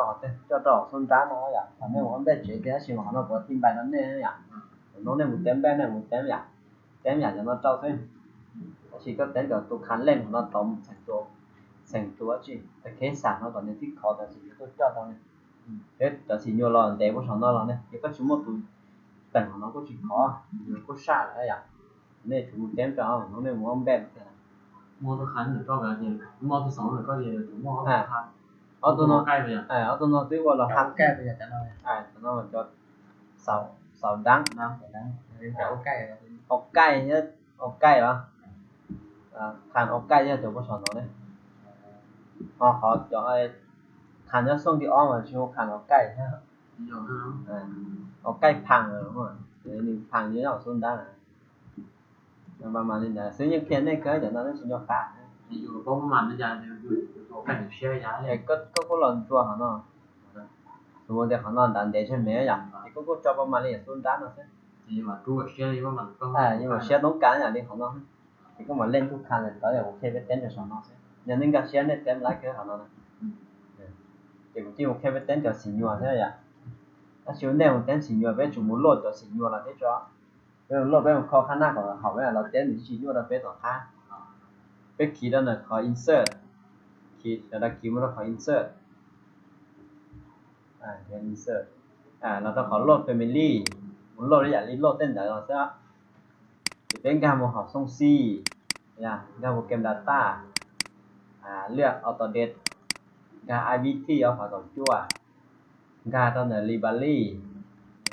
တော့ ဟိုတဲ ကျော်တော့ စွန့်စားနော်ဗျာ။ ဒါနဲ့ ဝမ်းဘက်ခြေ တဲရှိမှာနော် ပေါ်တင်ပိုင်တော့နဲ့ဗျာ။ နော်နဲ့ မူတဲမ်းဘက်နဲ့ မူတဲမ်းဗျာ။ တဲမ်းဗျာ ကျွန်တော်တောက်သွင်း။ ရှိတော့ တဲမ်းတော့ သူခံလဲနော် တော့ ဆင်တူ ဆင်တူအချင်း တခဲစံနော် တော့ နေ တိခေါ်တော့ ရှိတော့ ကျော်တော့ နေ ဟဲ့ တော့ ရှိညို့လော တဲ ပေါ်ဆောင်နော် လော နေ ရက ချို့မို့ သူ တန်နော် ကို ချို့ခေါ် ကို ရှါလဲဗျာ။ နေ သူ တဲမ်းတော့ နော်နဲ့ ဝမ်းဘက် မော်တော်คันหนึ่งก็แบบเดียว มอเตอร์ไซค์สองคันก็เดียว มอเตอร์ไซค์ อ่า ออโตนอม ใกล้ไปอ่ะ เออ ออโตนอม ตื้อว่าเราหัก ใกล้ไปอย่างนั้นเลย อ่า ตอนนั้นมันก็เสา เสาดัง น้ำเสาดัง เดี๋ยวเอาใกล้ไป ออกใกล้เนี่ย ออกใกล้เหรอ อ่า คันออกใกล้เนี่ย เดี๋ยวก็สอนเราเนี่ย อ๋อ เขาจะให้ คันเนี่ย ช่วงที่อ้อมอ่ะ ชื่อคันออกใกล้นะ อ่า ออกใกล้พังเลย เดี๋ยวนี้พังเยอะ เอาส้นด้านนะ ประมาณนี้นะ ซึ่งยังเพียนได้เกิน เดี๋ยวนั้น สุดยอดค่ะ อยู่ประมาณนั้น ยาอยู่ อยู่ตัวกันเชียร์ยาเลย ก็ ก็ ก็หลอนตัวเขาเนาะ สมมติแต่เขานอนดันเดชใช่ไหม อย่าง ก็ ก็จอประมาณนี้ ส้นด้านนะ ซึ่ง อยู่มาตัวเชียร์อยู่ประมาณ ก็ อ่า อยู่มาเชียร์ต้องการอย่างนี้เขาเนาะ ก็มาเล่นทุกคันเลย ตอนนี้ผมเคยไปเต้นแถวสอนอ ซึ่ง อย่างนึงก็เชียร์ในเต็มไลค์เกินเขาเนาะ อืม เดี๋ยวผมที่ผมเคยไปเต้นแถวสีนวลใช่ไหม อย่าง ถ้าชิวแน่ผมเต้นสีนวล ไปจุ่มมูโลดแถวสีนวลแล้วที่จอ เออ โลดไปมันเข้าข้างหน้าก่อน เขาไม่ เราเต้นอยู่ที่ชินวล เราไปต่อข้าง ไปขีดแล้วหน่อย ขอ insert ขีด แล้วขีดมันแล้วขอ insert อ่า เดี๋ยว insert อ่า เราต้องขอโลด family มันโลดแล้ว อยากรีโลดเต้นเดี๋ยวเราจะ จะเป็นการมองหาช่องสี่ อย่าง การโปรแกรม Data อ่า เลือก Autodesk การ ไอวีที เอาขอสองจั่ว การตอนไหน Library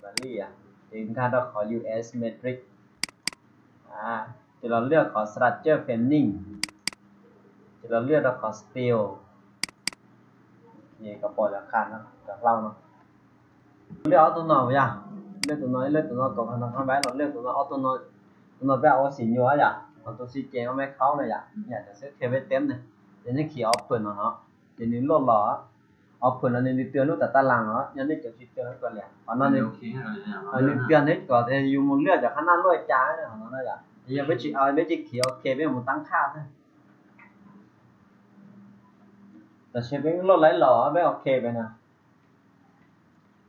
Library อ่ะ เป็นการต้องขอ ยูเอส Matrix อ่า ที่เราเลือกขอ Structure Framing ที่เราเลือกต้องขอ Steel โอเค ก็ปล่อยแล้วคันเนาะ จากเราเนาะ เลือกเอาตัวนอกอย่า เลือกตัวนอก เลือกตัวนอกก่อน ทำทำไว้ เราเลือกตัวนอก เอาตัวนอก ตัวนอกไปเอาสีอยู่อย่า เอาตัวสีเจมาไม่เข้าเลยอย่า อยากจะซื้อเคเวเต็มเนี่ย เดี๋ยวนี้ขี่ออฟเปิดเนาะ เดี๋ยวนี้โลดหล่อ ອອກຜົນອັນນີ້ເຕືອນລູກຕາຕາລາງເນາະ ຍາມນີ້ຈະຊິເຕືອນກ່ອນແຫຼະ ເອົາເນາະ ເອີ ເຕືອນໃຫ້ກ່ອນ ແຕ່ຢູ່ໝູ່ເລືອກຈາກຄະນະລວຍຈານເນາະ ຢ່າໄປຊິເອົາໄປຊິເຂີໂອເຄໄປໝູ່ຕັ້ງຄ່າ ແຕ່ຊິເປັນໂຫຼດຫຼາຍຫຼໍ ໄປໂອເຄໄປນະ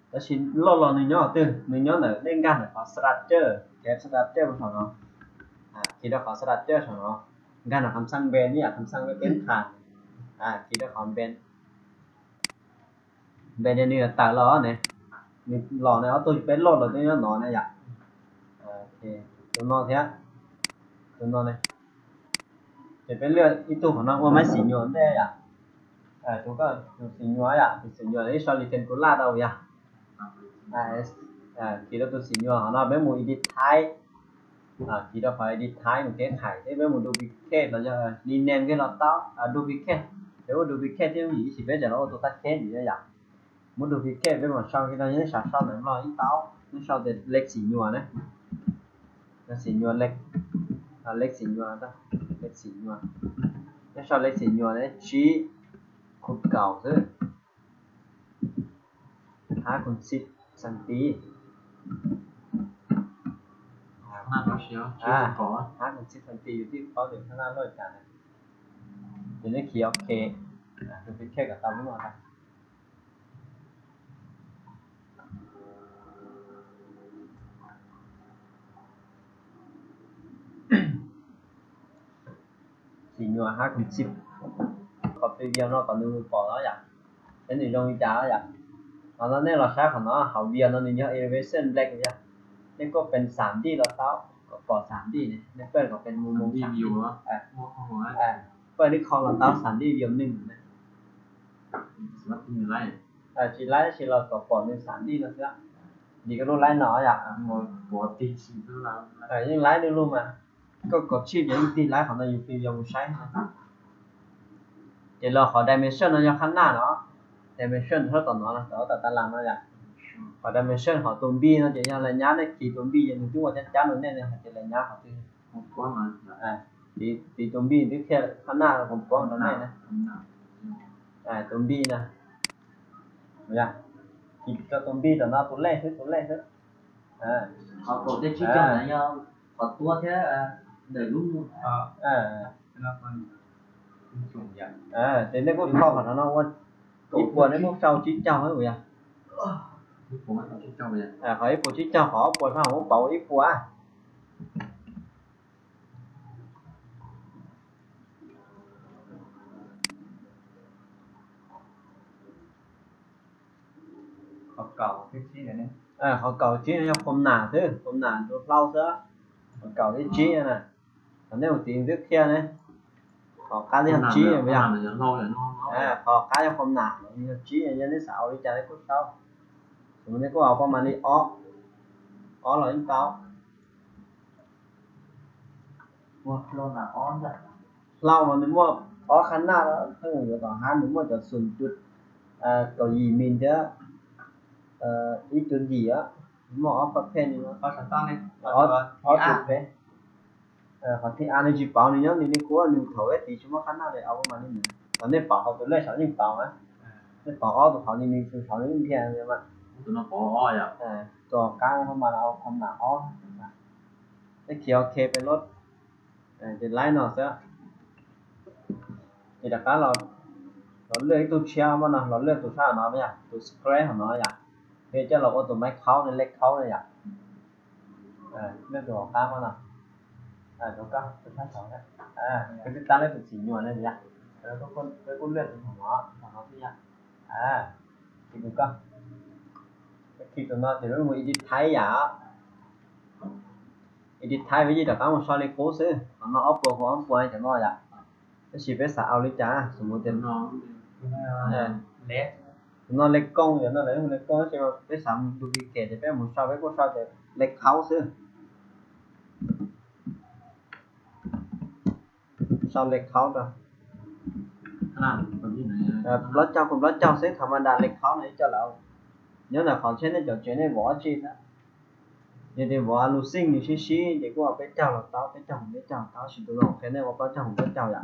ແຕ່ຊິໂຫຼດຫຼໍໜຶ່ງຍ້ອນຕື່ມ ໜຶ່ງຍ້ອນເດີ ເນາະ ການເຂົ້າສະຕາເຈີ ແຄສະຕາເຈີຂອງເຮົາ ອ່າ ຄິດວ່າເຂົ້າສະຕາເຈີຂອງເຮົາ ການເອົາຄຳສັ່ງແບນນີ້ ຄຳສັ່ງໄປເປັນຄ່າ ອ່າ ຄິດວ່າເຂົ້າແບນ ແບນເດນນີ້ຕາຍຫຼໍນີ້ ຫຼໍນີ້ເອົາໂຕເປັນໂຫຼດ ໂຕນີ້ໜໍນີ້ຢາ ໂອເຄ ໂຕນອກເທຍ ໂຕນອກນີ້ ຈະເປັນເລືອກອີ່ໂຕຂອງນ້ອງ ໂອ້ ໄມ້ສີຍວນແດ່ຢາ ເອີ ໂຕກໍໂຕສີຍວນຢາ ສີຍວນນີ້ຊອລິດເທັງກູລາເອົາຢາ ອ່າ ອ່າ ຄິດວ່າໂຕສີຍວນເນາະ ແມ່ນໝູ່ເອດິດໄທ ອ່າ ທີ່ເຮົາໄປເອດິດໄທ ມັນແກ້ໄຂ ແຕ່ວ່າໝູ່ດູບລິເຄດ ລະຈະຣີເນມເຮັດລະເຕົ້າ ອ່າ ດູບລິເຄດ ແຕ່ວ່າດູບລິເຄດທີ່ມັນມີສິບເອັດ ຈະລະໂອໂຕຕັດເຄດຢູ່ຍາ ໝູ່ດູບລິເຄດ ເປັນໝູ່ເຊົາທີ່ເຮົາຍັງສາມາດເອົາ ຍັງເຊົາແຕ່ເລກສີຍວນນະ ເລກສີຍວນ ເລກ ອ່າ ເລກສີຍວນ ເລກສີຍວນ ຍັງເຊົາເລກສີຍວນນະ ຈີ ຄູນເກົ້າ ເດີ ຫ້າຄູນສິບຊັງຕີ ຂະໜາດເຮົາເຊວ ອ່າ ຫ້າຄູນສິບຊັງຕີ ຢູ່ທີ່ເຂົາເດີນຂະໜາດຮ້ອຍການນະ ເປັນເລກຂີໂອເຄ ອ່າ ເປັນແຄ່ກະຕຳນວນນະ ສີຍວນ ຫ້າຄູນສິບ ເຂົາໄປວຽນເນາະ ຕອນໜຶ່ງປອເນາະຢາ ເປັນຢູ່ໂຮງວິຈານເນາະຢາ ຕອນນັ້ນເນາະ ເຮົາໃຊ້ຂອງເນາະ ເຮົາວຽນເນາະ ນີ້ເນາະ ເອເວເຊິນແບລັກເນາະຢາ ນີ້ກໍເປັນສາມດີລະເຕົ້າ ກໍປອສາມດີນີ້ ນີ້ເປີດກໍເປັນມຸມ ສາມດີວິວເນາະ ເອີ ເປີດນີ້ຂອງລະເຕົ້າສາມດີວິວໜຶ່ງນະ ສາມາດຕິດໄດ້ ເອີ ຊິໄລ່ຊິລະກໍປອສາມດີເນາະ ດີກໍຮູ້ໄລ່ເນາະຢາ ບໍ່ຕິດຊິລະ ເອີ ຍິ່ງໄລ່ນີ້ຮູ້ມາ ກໍກົດຊິບ ຍັງຕິດໄລ່ຂອງເຮົາຢູ່ທີ່ຍັງບໍ່ໃຊ້ ຈະລອຂໍໄດເມນຊັນເນາະ ຢູ່ຂ້າງໜ້າເນາະ ໄດເມນຊັນເທົ່າຕອນເນາະ ແຕ່ວ່າຕາຕາລາງເນາະຢາ ຂໍໄດເມນຊັນ ຂໍຕົວບີເນາະ ຈະຍາໄລຍະໃນຄີຕົວບີ ຢ່າງໜຶ່ງທີ່ວ່າຈະຈັດແນ່ນອນ ຈະໄລຍະຂອງທີ່ ກວ້າງ ອ່າ ຕີຕົວບີ ທີ່ແຄ່ຂ້າງໜ້າກວ້າງໆ ຕົວນີ້ນະ ອ່າ ຕົວບີນະ ຢາ ທີ່ຕົວບີ ຕົວໜ້າ ຕົວແລກຄື ຕົວແລກຄື ອ່າ ເຂົາຕົວເດັກທີ່ຈັງໃດຍາວ ເຂົາຕົວແທ້ ເດີລຸງ ອ່າ ເອີ ເອີ ແຕ່ໃນພວກເຂົາເນາະ ວ່າອີ່ປົວໃນພວກເຈົ້າຈິດເຈົ້າໃຫ້ບໍ່ຢາ ອີ່ປົວເຈົ້າ ເຂົາອີ່ປົວຈິດເຈົ້າ ເຂົາເອົາປົວເຮົາເປົ່າອີ່ປົວ ເຂົາເກົ່າເຊັກຊີແລ້ວນີ້ ເອີ ເຂົາເກົ່າຈີນ ຄວາມໜາເດີ ຄວາມໜາໂຕເຫຼົ່າເສືອ ເຂົາເກົ່າເຊັກຊີຫັ້ນນະ ອັນນີ້ມັນຕີນເທື່ອນະ ເຂົາການເຮັດຈີນບໍ່ຢາກ ເອີ ເຂົາການເຮັດຄວາມໜາຈີນ ອັນນີ້ສາວວິຈານໃຫ້ຜູ້ເຖົ້າ ສົມມຸດນີ້ກໍເອົາປະມານນີ້ ອອກ ອອກແລ້ວອີກເກົ່າ ວ່າເຫຼົ່າໜ້າອ່ອນຈ້ະ ເຫຼົ່າມັນມີໝົດ ອອກຂະໜາດ ເອີ ຕໍ່ຫານມີໝົດຈາກສູນຈຸດ ເອີ ເກົາຫຼີມິນເດີ ເອີ ອີກຈຸດດີອະ ໝໍເອົາປະເພດນີ້ເນາະ ເອົາສະຕາເນ ເອົາ ເອົາຈຸດເພ ເອີ ເຂົາທີ່ອ່ານໃນຈີເປົານີ້ ຍ້ອນນີ້ ນີ້ກວ່າໜຶ່ງເຂົາເວທີຊຸມຂະໜາດເລີຍ ເອົາປະມານນີ້ນະ ຕອນນີ້ເປົາເຂົາຕົວແລກສາວຍິງເປົານະ ນີ້ເປົາອອກຕົວເຂົານີ້ ນີ້ຄືສາວຍິງແທ້ນະ ມັນຕົວນອກເປົາອອກອະ ເອີ ຕົວກາງເຂົາມາເອົາຄວາມໜາອອກ ໄດ້ຂຽວເຄໄປໂລດ ເອີ ເປັນໄລເນາະເສືອ ນີ້ລະກະ ເຮົາເລືອກຕົວເຊຍມາເນາະ ເຮົາເລືອກຕົວຊາເນາະ ແມ່ນຫຍັງ ຕົວສະແຄວເນາະ ຫຍັງ ເຮັດຈັ່ງເຮົາເອົາຕົວໄມ້ເຄົ້າ ເຫຼັກເຄົ້າ ຫຍັງ ເອີ ເລືອກຕົວກາງມາເນາະ ເອີ ຕົວກາງ ຕົວກາງສອງນະ ເອີ ກໍຕິດຕາມໄດ້ເປັນສີຍວນນະ ເອີ ທຸກຄົນ ທຸກຄົນເລືອກຕົວຂອງເຮົາ ຂອງເຮົາທີ່ ອ່າ ຄລິກດູກ່ອນ ຄລິກຕົວເນາະ ຈະໄດ້ເບິ່ງເອດິດໄທຢາ ເອດິດໄທໄປຈີດຕາມ ເຮົາເລືອກໂຄເຊີ ເຮົາເອົາປົວ ເອົາປົວໃຫ້ຈັກໜ້ອຍຢາ ຊິໄປສາເອົາເລີຍຈ້າ ສົມມຸດເປັນ ເອີ ເລັກ ເນາະ ເລັກກ້ອງ ຢ່າງນັ້ນແຫຼະ ເລັກກ້ອງ ຊິວ່າໄປສາມດູບລິເຄດ ຈະໄປໝູ່ເຊົາ ໄປບໍ່ເຊົາ ຈະເລັກເຄົ້າຊື່ ເຊົາເລັກເຄົ້າດອກ ຂະໜາດແບບນີ້ນະ ເອີ ລາວເຈົ້າ ກຸ່ມລາວເຈົ້າເຊັ່ນທຳມະດາ ເລັກເຄົ້າໃນເຈົ້າລາວ ຍ້ອນນະ ຂອງເຊັ່ນໃນເຈົ້າເຈໃນວໍຈີນນະ ເດ ເດວໍລູຊິງ ຢູ່ຊີຊີ ເດກວ່າເປັນເຈົ້າລາວເຕົ້າ ເປັນເຈົ້າຂອງເປັນເຈົ້າເຕົ້າ ຊິຕົວລອງແຄ່ໃນວ່າເປັນເຈົ້າຂອງເປັນເຈົ້າຢ່າ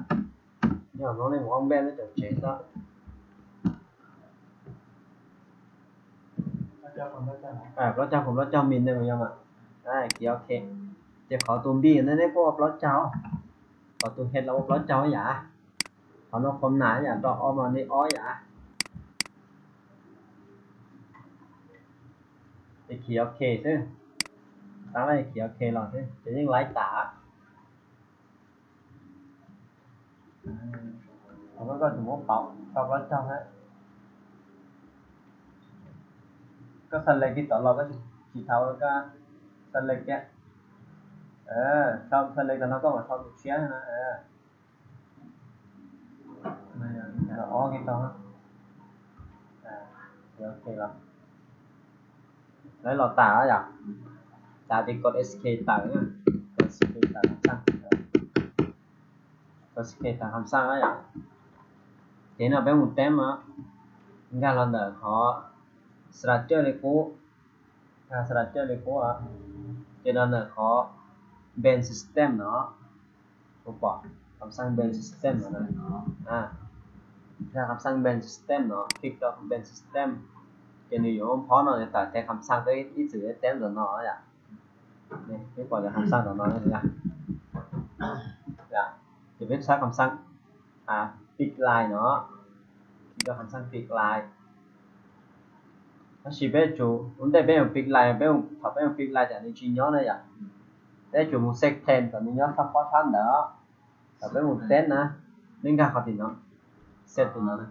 ຍ້ອນນ້ອງໃນວອງແບບໃນເຈົ້າເຈເນາະ ອ່າ ພະເຈົ້າ ຜົມພະເຈົ້າມິນໄດ້ບໍ່ຍາມ ອ່າ ຂຽວເຄ ຈະຂໍຕູມບີອັນນັ້ນ ເພາະວ່າພະເຈົ້າ ຂໍຕູມເຮັດລະບົບພະເຈົ້າຫຍັງ ຂອນອກຄວາມໜາຫຍັງ ຕອກອອກມານີ້ອ້ອຍຫຍັງ ໄປຂຽວເຄ ເຊິ່ງ ຕັ້ງໄວ້ຂຽວເຄລອດ ເຊິ່ງ ຈະຍິງຫຼາຍຕາ. ເອີ ແລ້ວກໍຖືວ່າເປົ່າ ຊອບລາວເຈົ້ານະ ກໍສັນເລັກທີ່ຕອນເຮົາກໍຊິເທົາ ແລ້ວກໍສັນເລັກແກະ ເອີ ຊອບສັນເລັກຕອນເຮົາກໍມາຊອບລູກຊຽນນະ ເອີ ແລ້ວອອກທີ່ຕອນ ອ່າ ໂອເຄລະ. ແລ້ວເຮົາຕາຍອະ ຕາຍທີ່ກົດເອັສເຄຕາຍນະ ກົດເອັສເຄຕາຍຄຳສັ່ງ ກົດເອັສເຄຕາຍຄຳສັ່ງອະ ເຫັນເອົາໄປໝູນແຕ້ມອະ ການລອນເດີຂໍສະຕາເຈີເລໂກ ອາ ສະຕາເຈີເລໂກອະ ເຈນອນເນີຂໍເບນຊິສເຕັມເນາະ. ບໍ່ ຄຳສັ່ງເບນຊິສເຕັມນະ ອາ ຖ້າຄຳສັ່ງເບນຊິສເຕັມເນາະ ຄລິກຕໍ່ເບນຊິສເຕັມ ຈະມີຢູ່ພ້ອມເນາະ ແຕ່ ແຕ່ຄຳສັ່ງຕົວນີ້ຊິເຕັມຕົວເນາະ ອາ ນີ້ ຄລິກຕໍ່ຄຳສັ່ງຕົວເນາະ ອາ ຈະເປັນໃຊ້ຄຳສັ່ງ ອາ ປິກລາຍເນາະ ຄລິກຕໍ່ຄຳສັ່ງປິກລາຍ ເຮົາຊິໄປຈູ ມັນໄດ້ໄປປິກລາຍ ໄປ ຖ້າໄປປິກລາຍຈາກນີ້ຊິຍ້ອນໄດ້ຫຍັງ ໄດ້ຈູເຊັກເພລນ ກໍມີຍ້ອນສະເພາະຊັ້ນເດີ ຖ້າໄປໝູນເຕັນນະ ນີ້ກະເຂົາຕິເນາະ ເຊັດຕົວນັ້ນນະ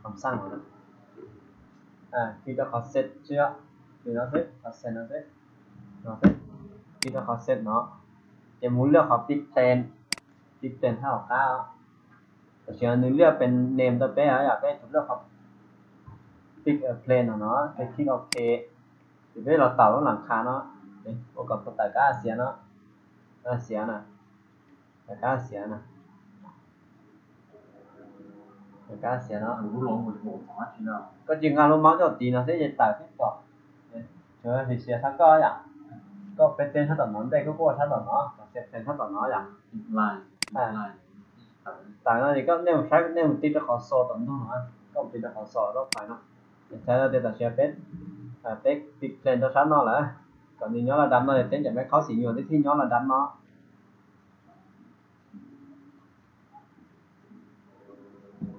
ຄຳສັ່ງເນາະ ອາ ຄລິກເຂົ້າເຊັດເຊື່ອ ຄລິກເຂົ້າເຊັດ ເຂົ້າເຊັດ ເຂົ້າເຊັດ ເຂົ້າເຊັດ ຄລິກເຂົ້າເຊັດເນາະ ຈະໝູນເລືອກເຂົ້າປິກເພລນ ປິກເພລນເທົ່າເກົ່າ ກໍຊິເລືອກເປັນເນມຕົວແປ ເຮົາຢາກໄປເລືອກເຂົ້າປິກເພລນເນາະ ໄປຄລິກໂອເຄ ຊິໄປເອົາເຕົາລົງຫຼັງຄາເນາະ ນີ້ ໂອກາດຕົວຕາຍກະເສຍເນາະ ອາ ເສຍນະ ແລ້ວກໍເສຍນະ ແລ້ວກໍເສຍເນາະ ກໍຈຶ່ງອາລົມມາເຈົ້າຕີນະ ເສຍຕາຍຕິດຕໍ່ ເສຍທັງກໍຢ່າ ກໍເປັນເຕັນທັງຕອນນອນໄດ້ ກໍບໍ່ທັນຕອນນອນ ກໍເສຍເປັນທັງຕອນນອນຢ່າ ລາຍ ລາຍ ຕາຍນະ ນີ້ກໍແນວໃຊ້ ແນວຕິດຂອງໂຊຕອນນອນນະ ກໍຕິດຂອງໂຊລອບໄປເນາະ ໃຊ້ແລ້ວແຕ່ຕາເສຍເປັນ ອາ ເປັກ ປິກເພລນຕົວຊັ້ນເນາະລະ ກໍນີ້ຍ້ອນລະດັບເນາະ ເຕັນຈະແມ່ນເຂົາຊິຍ້ອນທີ່ຍ້ອນລະດັບເນາະ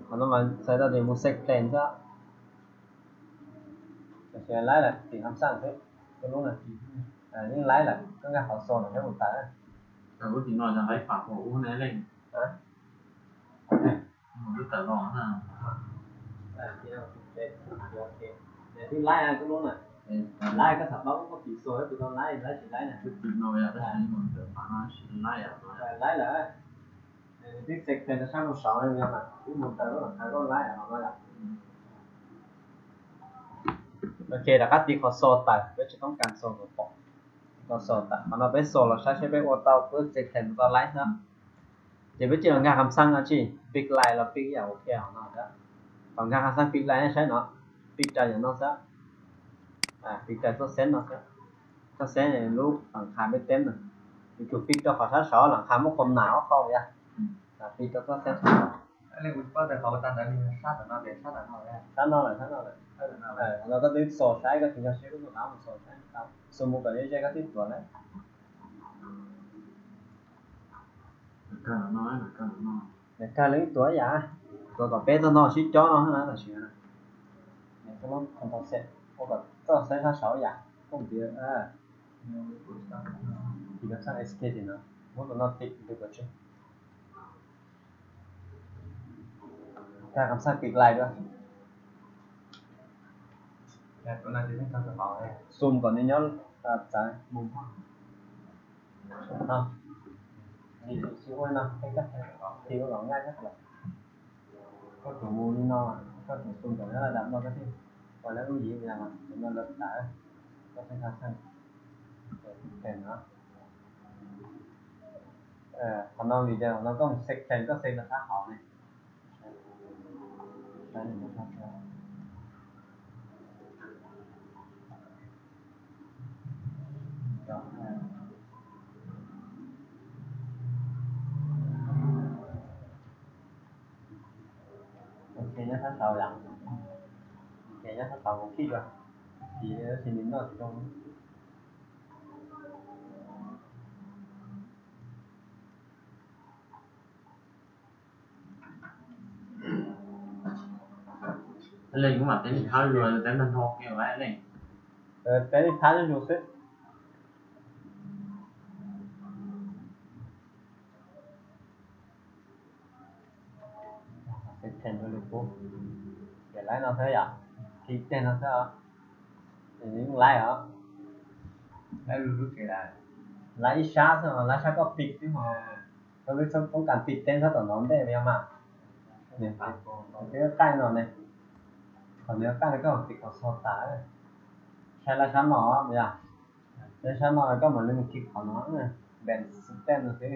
ເຂົາຕ້ອງມາໃສ່ຕາເດໂມເຊັກເພລນຊະ ກໍຊິໄລ່ລະ ຕີຄຳສັ່ງເພລນ ກໍລົງນະ ອາ ຍິງໄລ່ລະ ກໍງານເຂົາສອນໃຫ້ຫົວຕາ ແຕ່ວ່າຊິນອນຈະໄລ່ປາກຫົວອູ້ໃນເຫຼັງ ຮະ ມັນກໍຕະຫຼອດນະ ເອີ ທີ່ເຮົາເຮັດ ໂອເຄ ແຕ່ທີ່ໄລ່ອັນກໍລົງນະ ເອີ ໄລ່ກໍສະເປົາກໍປີໂຊ ແລ້ວກໍຕ້ອງໄລ່ ໄລ່ຊິໄລ່ນະ ຄືຕີນອນຢາກໄດ້ໃຫ້ມັນເກີດປານນັ້ນຊິໄລ່ອະ ໄລ່ລະ ໂອເຄ ແລ້ວກໍຕິດຂໍ້ສອບຕາຍ ເຮົາຊິຕ້ອງການສອບກະປອກ ຂໍ້ສອບຕາຍ ເຮົາໄປສອບ ເຮົາໃຊ້ ໃຊ້ໄປໂອເຕົາ ເປີເຊັກເພລນ ເຮົາໄລ່ເນາະ ຈະໄປຈິງການຄຳສັ່ງອາຊີ ປິກລາຍ ແລ້ວປິກຢ່າງໂອເຄເນາະ ຕ້ອງການຄຳສັ່ງປິກລາຍໃຫ້ໃຊ້ເນາະ ປິກຈາກຢ່າງນອກຊະ ອາ ປິກຈາກຕົວເສັ້ນເນາະ ຕົວເສັ້ນໃຫ້ລູກຫຼັງຄາໄປເຕັມນະ ຢູ່ຈຸດປິກຕົວຂອງຊາວເສົາ ຫຼັງຄາມັນຄວາມໜາວເຂົ້າຢ່າ ອາ ປິກຕົວເສັ້ນ ອັນນີ້ກໍແຕ່ເຂົາກໍຕັ້ງແຕ່ມີຊາດນະ ເປັນຊາດນະ ຊາດນອກແຫຼະ ຊາດນອກແຫຼະ ເອີ ແລ້ວກໍຕິດໂຊໃຊ້ກໍຖືວ່າຊິເອົາໂຊໃຊ້ ສົມມຸດກໍໄດ້ໃຊ້ກໍຕິດຕົວແລ້ວ ການນ້ອຍ ການນ້ອຍ ແຕ່ການເລີຍຕົວຢ່າ ຕົວກໍເປັນຕົວນອກຊິຈໍເນາະ ຫັ້ນນະ ກໍຊິນະ ນີ້ກໍລົງຄອນໂທຣເຊັດ ກໍກໍໃຊ້ຊາວເສົາຢ່າ ຜົມເດ ເອີ ທີ່ແບບສ້າງເອັສເຄເນາະ ມັນກໍນອກຕິດຢູ່ກໍຊິ ການຄຳສັ່ງປິກລາຍດ້ວຍ ແຕ່ຕົວນັ້ນຈະເປັນການສະເປົາເດ້ ຊູມກ່ອນນີ້ຍ້ອນ ອາ ຈາກມຸມ ເນາະ ນີ້ຊິໂອ້ຍເນາະ ໃຫ້ກັບທີ່ວ່າງ່າຍຄັກລະ ກໍຕົວໝູ່ນີ້ເນາະ ກໍຕົວສູງກັນລະດັບເນາະ ກໍຊິວ່າແລ້ວຍິງຢ່າງນັ້ນ ເປັນວ່າເລີດຕາ ກໍເປັນການສ້າງ ເປັນເນາະ ເອີ ຂອງນ້ອງນີ້ເດີ ຂອງນ້ອງຕ້ອງເຊັກແຂນ ກໍເຊັກລະຄາເຂົານີ້ ໂອເຄ ຍາກເສົາຫຼັງ ໂອເຄ ຍາກເສົາຫົວຄິດວ່າ Thì nó sẽ đến nó sẽ không. Lên cũng mà tên tháo rồi tên thanh thô kêu ấy lên. Ờ, tên tháo nó dùng xếp. Xếp tên nó đượcปุ๊บ เขียนไล่เนาะเท่าไหร่อ่ะ คลิกเต้นเนาะเท่าไหร่ อย่างนี้ไล่เหรอ ไล่รู้สึกเสียดาย ไล่ช้าใช่ไหม ไล่ช้าก็ปิดที่หอ ก็คือต้องการปิดเต้นถ้าต่อน้องได้ไหมมา เนี่ย เดี๋ยวใกล้หน่อยเนี่ย ขอเนื้อใกล้แล้วก็ปิดขอซอตาเลย ใช้ไล่ช้าหน่อยอ่ะ ไล่ช้าหน่อยก็เหมือนเล่นคลิกขอน้องเนี่ย แบนสเต็มเลยสิ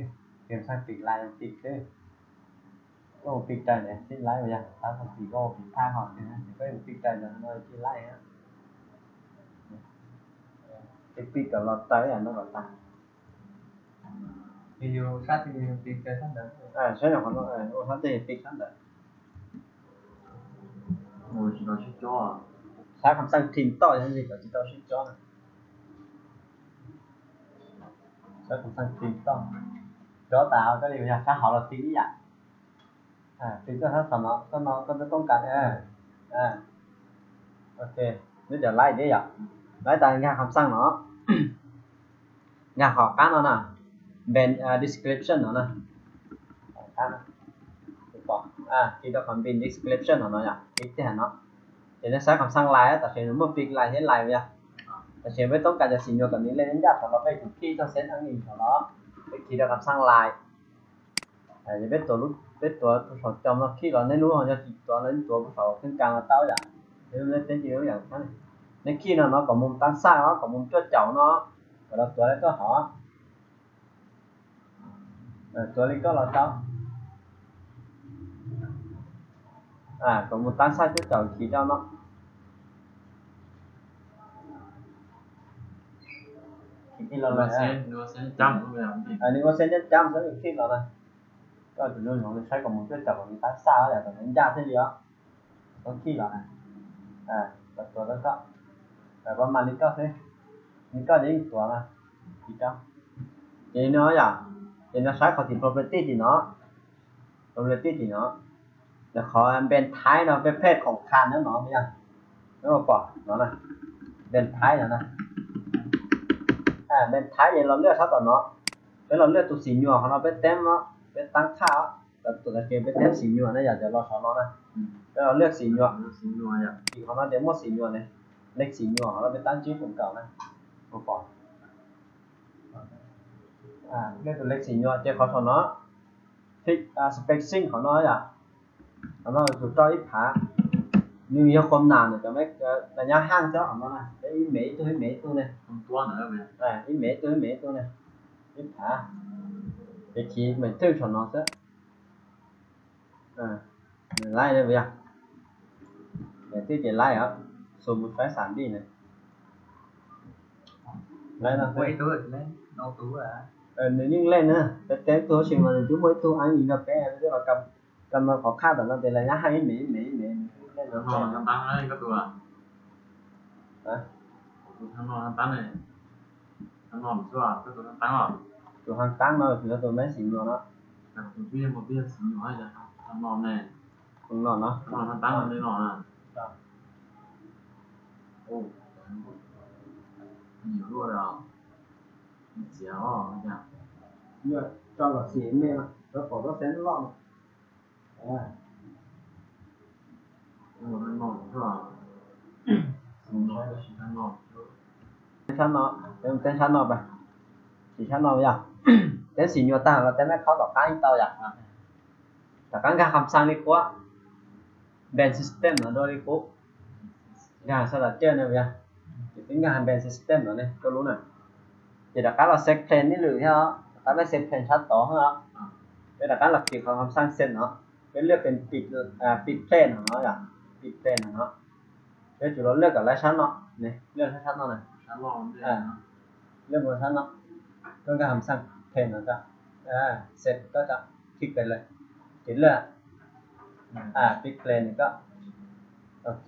เตรียมสร้างปิดไล่ปิดเลย โอ้ ปิດໄດ້ແຫຼະ ຕິດໄລວ່າຢ່າງ ຖ້າມັນຕິດກໍປິດທາງເຮົາ ເປັນຫຍັງກໍປິດໄດ້ ຢ່າງໜ້ອຍຕິດໄລຮະ ໄປປິດກັບລັອດໄຕອັນນັ້ນກໍຕາມ ຢູ່ໆ ຊາດທີ່ປິດໄດ້ຊັ້ນໃດ ເອີ ໃຊ່ຂອງເຮົາ ເອີ ໂອ້ ເຮົາຈະປິດຊັ້ນໃດ ໂອ້ ຊິຕ້ອງຊິຈໍ ໃຊ້ຄຳສັ່ງ Trim ຕໍ່ ຈັ່ງຊີ້ກໍຊິຕ້ອງຊິຈໍນະ ໃຊ້ຄຳສັ່ງ Trim ຕໍ່ ຈໍຕາເຮົາກໍໄດ້ ຖ້າເຮົາລະຕິດອີ່ຫຍັງ ອ່າ ຕິດເຈົ້າທັງສອງເນາະ ເຈົ້າເນາະ ເຈົ້າຕ້ອງການ ເອີ ອ່າ ໂອເຄ ນີ້ດຽວໄລ່ເດ້ ໄລ່ຕາມງານຄຳສັ່ງເນາະ ງານຂອງການເນາະນະ ເປັນ ອ່າ description ເນາະນະ ຂອງການ ອ່າ ທີ່ເຈົ້າຂອງເປັນ description ເນາະ ຄລິກທີ່ຫັ້ນເນາະ ເຫັນໃນໃຊ້ຄຳສັ່ງໄລ່ ຕາເຊນເມື່ອປິດໄລ່ເຮັດໄລ່ເວຍ ຕາເຊນໄປຕ້ອງການຈະຊິນຍົວກັບນີ້ເລີຍ ຍາກສຳລັບໄປຖືກຄີເຈົ້າເຊັດອັນນີ້ເນາະ ໄປຄີດຽວຄຳສັ່ງໄລ່ ເອີ ຢ່າໄປຕົວລູກ ໄປຕົວຜູ້ສອງຈອມເນາະ ຄີເນາະ ໃນລູກເຮົາຈະຄີຕົວນັ້ນຕົວຜູ້ສອງເຄິ່ງກາງລະເຕົ້າຢ່າງ ໃນເຕັນຈິງຢ່າງນັ້ນ ໃນຄີເນາະ ເນາະ ກໍມຸມຕັ້ງຊ້າຍເນາະ ກໍມຸມຈົດເຈົ້າເນາະ ກໍລະຕົວໄດ້ຕົວເຮົາ ເອີ ຕົວເລັກກໍລະເຕົ້າ ອ່າ ກໍມຸມຕັ້ງຊ້າຍຈຸດເຈົ້າ ຄີເຈົ້າເນາະ ຄີທີ່ເຮົາເລີຍ ເອີ ເສັ້ນ ເສັ້ນຈ້ຳ ອັນນີ້ວ່າເສັ້ນຈ້ຳ ເສັ້ນທີ່ເຮົານະ ກໍຈະໂດນຂອງໃຊ້ກັບໝູ່ເຈົ້າ ກໍມີຕັ້ງຊ້າຍແລ້ວ ກໍຍັງຢາກເທື່ອດຽວ ຕ້ອງຄີເນາະ ອ່າ ແລ້ວຕົວແລ້ວກໍ ແບບປະມານນີ້ກໍຄື ນີ້ກໍໄດ້ຕົວນະ ຄືເຈົ້າ ເອີເນາະ ຢ່າ ເອີເນາະ ໃຊ້ເຂົ້າທີ່ property ຕິເນາະ property ຕິເນາະ ແລ້ວຂໍເປັນ type ເນາະ ເປັນເພດຂອງຄັນນັ້ນເນາະ ແມ່ນຫຍັງ ແມ່ນບໍ່ ເນາະນະ ເປັນ type ເນາະນະ ອ່າ ເປັນ type ເຮົາເລືອກຊະຕົວເນາະ ເປັນເຮົາເລືອກຕົວສີຫຍວກເຮົາເນາະ ເປັນແຕ້ມເນາະ ເປັນຕັ້ງຄ່າ ແລ້ວຕົວກະເກມໄປແຕ້ມສີຫຍວກນະ ຢາກຈະລອດເຂົາເນາະນະ ແລ້ວເຮົາເລືອກສີຫຍວກ ສີຫຍວກ ສີຂອງເຮົາເຕັມໝົດສີຫຍວກນີ້ ເລັກສີຫຍວກເຮົາໄປຕັ້ງຈື່ຂອງເກົ່ານະ ບໍ່ພໍ ອ່າ ເລືອກຕົວເລັກສີຫຍວກ ເຈັບເຂົາເນາະ ຄລິກ ອ່າ spacing ເຂົາເນາະ ເອົາມາຖືກຕ້ອງອີກພາ ນີ້ມີຄວາມໜາວນີ້ ຈະແມ່ນ ເອີ ໄລຍະຫ່າງເຈົ້າເອົາມານະ ໄດ້ອີເມດຕົວ ອີເມດຕົວນີ້ ຕົວໜ້ອຍເວີຍ ອ່າ ອີເມດຕົວ ອີເມດຕົວນີ້ ອີກພາ ໄປຄີແມ່ນຖືກເຂົາເນາະ ເອີ ໄລ່ໄດ້ບໍ່ຍາກ ແຕ່ທີ່ຈະໄລ່ເອົາ ສົມມຸດໄຟສາມດີນີ້ ໄລ່ນະ ໂອ້ຍ ໂຕເລີຍ ເອົາໂຕ ເອີ ນີ້ຍິງເຫຼັ້ນນະ ແຕ່ແຕ່ງຕົວຊິມາຈຸໝົດໂຕ ອັນນີ້ກໍແປ ແຕ່ວ່າກຳ ກຳມາຂໍຄາດແບບນັ້ນເປັນໄລຍະໃຫ້ເໝ ເໝ ເໝ ເຫຼັ້ນ ທາງນອກ ທາງຕັ້ງ ອັນນີ້ກໍຕົວ ຮະ ທາງນອກ ທາງຕັ້ງ ເລີຍ ທາງນອກ ຕົວ ກໍຕົວທາງຕັ້ງ ຕົວທາງຕັ້ງເນາະ ຄືຕົວແມ່ນສີນວນເນາະ ແຕ່ຕົວທີ່ບໍ່ເປັນສີນວນ ຈະທາງນອກແນ່ ຂ້າງນອກເນາະ ຂ້າງນອກທາງຕັ້ງ ເລີຍເນາະ ໂອ້ ໜຽວດ້ວຍເນາະ ເສຍອອກ ເນາະ ເຈົ້າກໍເສຍແມ່ນລະ ແລ້ວກໍເຊັນລອກ ເຕັນຊັນເນາະ ເຕັນຊັນເນາະໄປ ເຕັນຊັນເນາະ ຢ່າ ເຕັນສີນວນຕ່າງ ແລ້ວແຕ່ແມ່ເຂົ້າຕໍ່ກ້ານເຕົາ ຢ່າ ຕໍ່ກ້ານການຄຳສັ່ງນີ້ກົວ ແບນຊິສເຕັມເນາະ ໂດຍນີ້ກົວ ຢ່າ ສະຕາເຈີນະ ຢ່າ ເປັນງານແບນຊິສເຕັມເນາະ ນີ້ກໍຮູ້ນະ ເປັນຕາການເຮົາເຊັດເພລນນີ້ຫຼືເນາະ ຕາການເຊັດເພລນຊັດຕໍ່ເນາະ ເປັນຕາການເຮົາຄລິກເຂົ້າຄຳສັ່ງເຊັດເນາະ ເປັນເລືອກເປັນປິດ ອ່າ ປິດເພລນເນາະ ຢ່າ ປິດເພລນເນາະ ເປັນຈຸດເຮົາເລືອກກັນໄລຊັນເນາະ ນີ້ ເລືອກໄລຊັນເນາະ ນີ້ ເລືອກໄລຊັນເນາະ ເພິ່ນກໍຄຳສັ່ງເພລນເນາະ ເຊັດກໍຈະຄລິກໄປເລີຍ ປິດເລີຍ ອ່າ ປິດເພລນນີ້ກໍ ໂອເຄ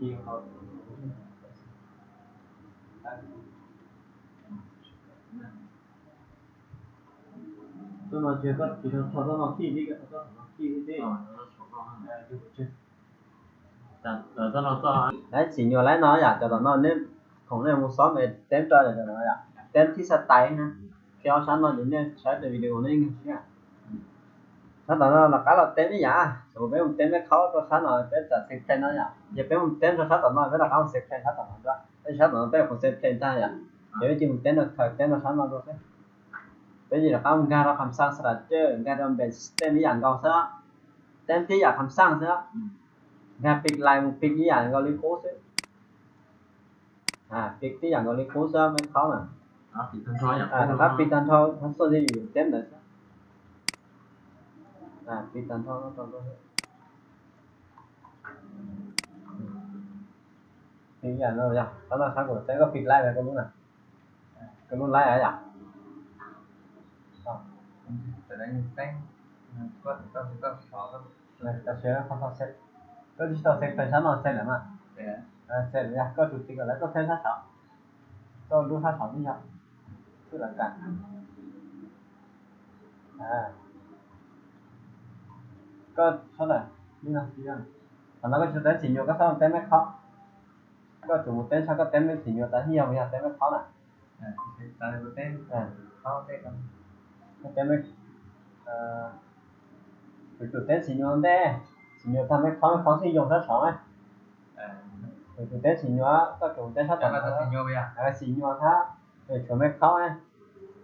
Khi họ tôi nói chuyện có thì nó cho nó khi đi cái nó cho nó khi đi đi. Ờ, nó cho nó. Ờ, được chứ. Ờ, cho nó cho. Đấy, chỉ nhiều lái nó à, cho nó nó nên không nên một xóm này tém cho nó à. Tém thì sao tay ha. Khi họ sáng nó đến nên sai cái video này nghe chứ. Sáng tỏ nó là cái là tém đấy à. Số bé một tém đấy khó cho sáng nó bé trả thịt tay nó à. Giờ bé một tém cho sáng tỏ nó bé là cái một thịt tay sáng tỏ nó đó. Bé sáng tỏ nó bé không thịt tay ta à. Giờ bé chỉ một tém nó thời tém nó sáng nó rồi. Bé chỉ là cái một gara kham sang sra chứ, gara một bên tém đấy à gao sao. Tém tí à kham sang sao. Gara pick line một pick đấy à gao lý cố sao. À, pick tí à gao lý cố sao bé khó nè. À, pick tan thôi à. À, nó pick tan thôi, nó sao gì tém đấy sao. À, pick tan thôi nó tan thôi. Thì giờ nó giờ, nó là sáng của tém có pick line này có đúng nè. Có đúng line à giờ. Ờ. Từ đây mình tém, có, có, có khó lắm. Này, ta sẽ không sao set. Có chỉ tao set phải sáng nó set là mà. Ờ, set là có chủ tịch ở đây có thêm sát sao. Có đúng sát sao đi nhá. Cứ là cả. À. Có sao này? Đi nào, đi nào. Còn nó có chủ tịch chỉ nhiều có sao tém mấy khó. Có chủ một tém sao có tém mấy chỉ nhiều ta nhiều bây giờ tém mấy khó nè. Ờ, thì sẽ tao có tém. Ờ. Khó tém con. Có tém mấy. Ờ. Chủ tịch sẽ nhớ đấy, sẽ nhớ thằng mấy khó khó sẽ dùng rất khó ấy. Chủ tịch sẽ nhớ, các chủ tịch sắp tặng nó. Sẽ nhớ bây giờ. Ờ, sẽ nhớ thằng, để chuẩn mấy khó ấy.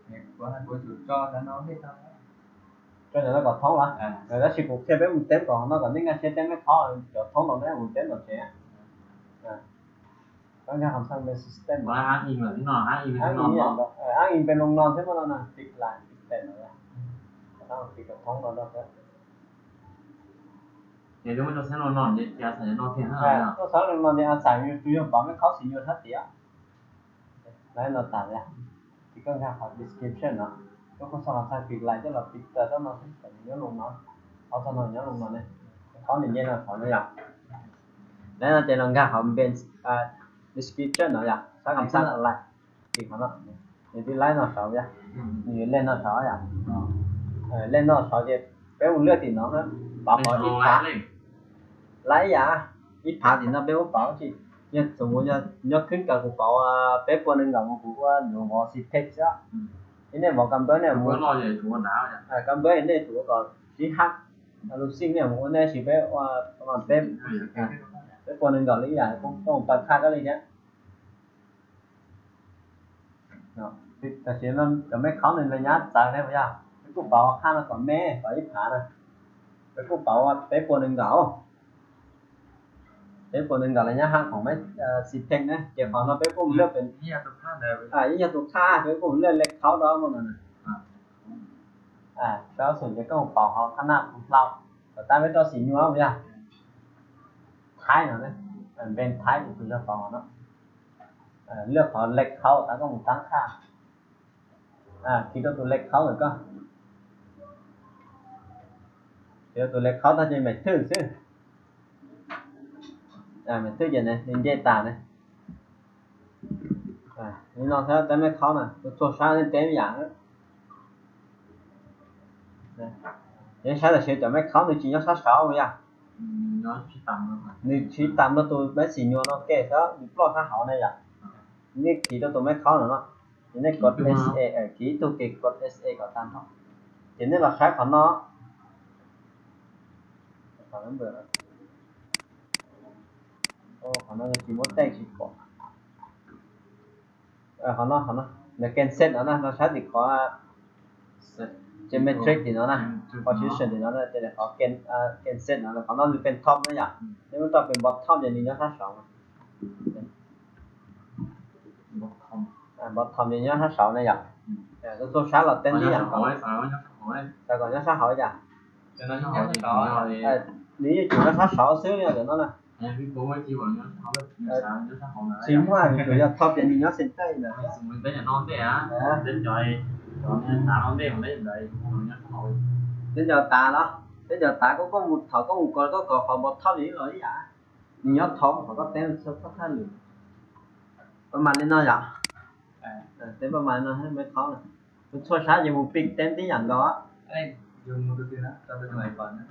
Để của hai của chủ cho nó nó hết thôi. Cho nên nó còn thống lắm. Ờ. Rồi nó sẽ cũng thêm với một tém còn nó còn những cái sẽ tém mấy khó, cho thống lắm đấy, một tém còn sẽ. Ờ. ຕ້ອງການຄຳສັ່ງເປັນ system ບໍ່ ອ້າງອີງເນາະ ອ້າງອີງເປັນ ອ້າງອີງເປັນໂຮງນອນ ເນາະ ເອີ ອ້າງອີງເປັນໂຮງນອນ ໃຊ່ບໍ່ເນາະ ນະ ຕິດລາຍ ຕິດແຕ່ນ ເນາະ ຕ້ອງຕິດກັບໂຮງນອນເນາະ ເອີ ເອີ ຕ້ອງໃຊ້ໂຮງນອນ ເອີ ຕ້ອງໃຊ້ໂຮງນອນ ເອີ ອາໄສຢູ່ ຢູ່ຫ້ອງປາກ ເຂົາຊິຢູ່ທັດຕຽ ລາຍນອນຕາຍ ທີ່ເກີນຄ່າຂອງ description ເນາະ ກໍຄົນສາມາດໃຊ້ປິດໄລ ແຕ່ລະປິດເຕີມເນາະ ແຕ່ຍັງລົງເນາະ ເອົາເທົ່ານັ້ນຍັງລົງມາເລີຍ ເຂົານີ້ແນ່ນອນເຂົາເນາະ ແລ້ວນອກຈາກນັ້ນກໍເຂົາເປັນ ອ່າ description ເນາະ ຢາກໃຊ້ຄຳສັ່ງອາໄລ ທີ່ເຂົາເນາະ ນີ້ທີ່ໄລນອນເຂົາຢາກ ນີ້ເລນນອນເຂົາຢາກ ເອີ ເລນນອນເຂົາຈະເປັນເລືອກທີ່ເນາະ ປາບເອົາອີກພາ ໄລຢາ ອີກພາທີ່ເນາະ ເປັນປາບທີ່ ຍາ ສົມມຸດຍາ ຍາຂຶ້ນກັບກະເປົາ ອາ ເປັນປວນໜຶ່ງກັບກະເປົາວ່າ ໜູບໍ່ຊິເທັກຊະ ອືມ ນີ້ແນ່ ບໍ່ກຳເບີແນ່ ບໍ່ນ້ອຍໃຫຍ່ໂຕໜາ ອາ ກຳເບີແນ່ ໂຕກໍຊິຫັກ ອາ ລູກຊິງແນ່ ບໍ່ແນ່ຊິໄປວ່າປະມານເປັນ ເປັນປວນໜຶ່ງກັບ ຫຼື ຢາ ຕ້ອງ ຕ້ອງປັດຄ່າກັນເລີຍເນຍ ເນາະ ແຕ່ຊິມັນກໍແມ່ນເຂົາໃນໄລຍະຈາກໄດ້ບໍ່ຍາກ ເປັນກະເປົາຂ້າງນະກໍແມ່ນ ໄປອີກພານະ ເປັນກະເປົາວ່າເປັນປວນໜຶ່ງກັບ ເປັນປວນໜຶ່ງກັບໄລຍະຫ່າງຂອງແມ່ນ ເອີ ຊິເທັກນະ ເກັບຄວາມວ່າເປັນກຸ່ມເລືອກເປັນ ອີກຢ່າງຕົວຂ້າເລີຍ ອາ ອີກຢ່າງຕົວຂ້າເປັນກຸ່ມເລືອກເລັກເຂົາດອກໝົດນັ້ນນະ ອາ ເຈົ້າສົນໃຈກໍເປົາເຮົາຂະໜາດຂອງເຮົາ ກໍຕາມໄປຕໍ່ສີຍວມຍາ ທ້າຍນັ້ນນະ ມັນເປັນທ້າຍຂອງເຈົ້າຂອງເນາະ ເອີ ເລືອກເອົາເລັກເຂົາ ແລ້ວກໍຕັ້ງຄ່າ ອາ ຄລິກຕົວເລັກເຂົາ ແລ້ວກໍ ຄລິກຕົວເລັກເຂົາ ຕາມຈະແມ່ນຖືກຊື່ ອາ ແມ່ນຖືກຈະແນ່ ເດຕານະ ອາ ນີ້ເນາະ ແຕ່ແມ່ນເຂົານະ ຕົວຊາເຕັມຢ່າງ ນະ ຍັງໃຊ້ແຕ່ເຊຈະແມ່ນເຂົາ ໜຶ່ງຈີນຍັງຊາຊາວຢ່າ ອືມ ຍ້ອນສີຕຳເນາະ ນີ້ສີຕຳເນາະ ໂຕແມ່ນສີຍວມເນາະ ແກ້ຊະ ນີ້ປອດຊາເຮົານະຢ່າ ນີ້ຄີຕົວ ຕົວແມ່ນເຂົານະເນາະ ທີນີ້ກົດເອັສເອ ເອີ ຄີຕົວເກດກົດເອັສເອກໍຕາມເນາະ ທີນີ້ລະໃຊ້ຂອງເນາະ ຂອງເບີນະ ໂອ້ ຂອງເນາະ ຄີໝົດແຕ່ງຊິເກາະ ເອີ ຂອງເນາະ ຂອງເນາະ ແລ້ວເກັນເຊັດເອົານະ ເຮົາໃຊ້ຊິເກາະ ເຈັເມທຣິກນີ້ເນາະນະ ພໍຊິຊັນນີ້ເນາະ ຈະໄດ້ເອົາເກັນ ເກັນເຊັດເນາະ ແລ້ວຂອງເນາະ ຫຼືເປັນທັອບນະຢ່າ ນີ້ມັນຕ້ອງເປັນບັອດທັອມ ຢ່າງນີ້ເນາະ ທັບສອງ ບັອດທັອມ ອາ ບັອດທັອມນີ້ຍອດທັບເສົານະຢາ ອືມ ເອີ ໂຊຊາລາວເຕັນນີ້ຫຍັງ ເອົາໄວ້ ເອົາໄວ້ ເອົາໄວ້ ແຕ່ກ່ອນຍອດທັບເສົາຢາ ເອີ ນີ້ຢູ່ຈຸດຍອດທັບເສົາຊື່ນີ້ ດຽວນັ້ນນະ ເອີ ຊິວ່າຢູ່ຈຸດຍອດທັບ ອັນນີ້ຍອດເຊັນເຕີນະ ສົມມຸດເປັນຍອດທັບເນາະ ເອີ ເສັ້ນຍອດຕາເນາະ ເສັ້ນຍອດຕາກໍ ກໍໝູ່ເຖົ້າກໍໝູ່ກ່ອນກໍຂໍບັອດທັອມນີ້ເລີຍຢາ ນີ້ຍອດທັອບ ເຂົາກໍແຕ່ງສະພາບທ່ານຢູ່ ປະມານນີ້ເນາະຢາ ເອີ ເຕັມປະມານນັ້ນ ໃຫ້ມັນເຂົ້ານະ ມັນຊົ່ວຊ້າ ຢ່າໝູ່ປິກເຕັມທີ່ຫຍັງດອກ ເອີ ຢູ່ໝູ່ຕື່ນໆນະ ເຈົ້າໄປສະໄໝກ່ອນນະ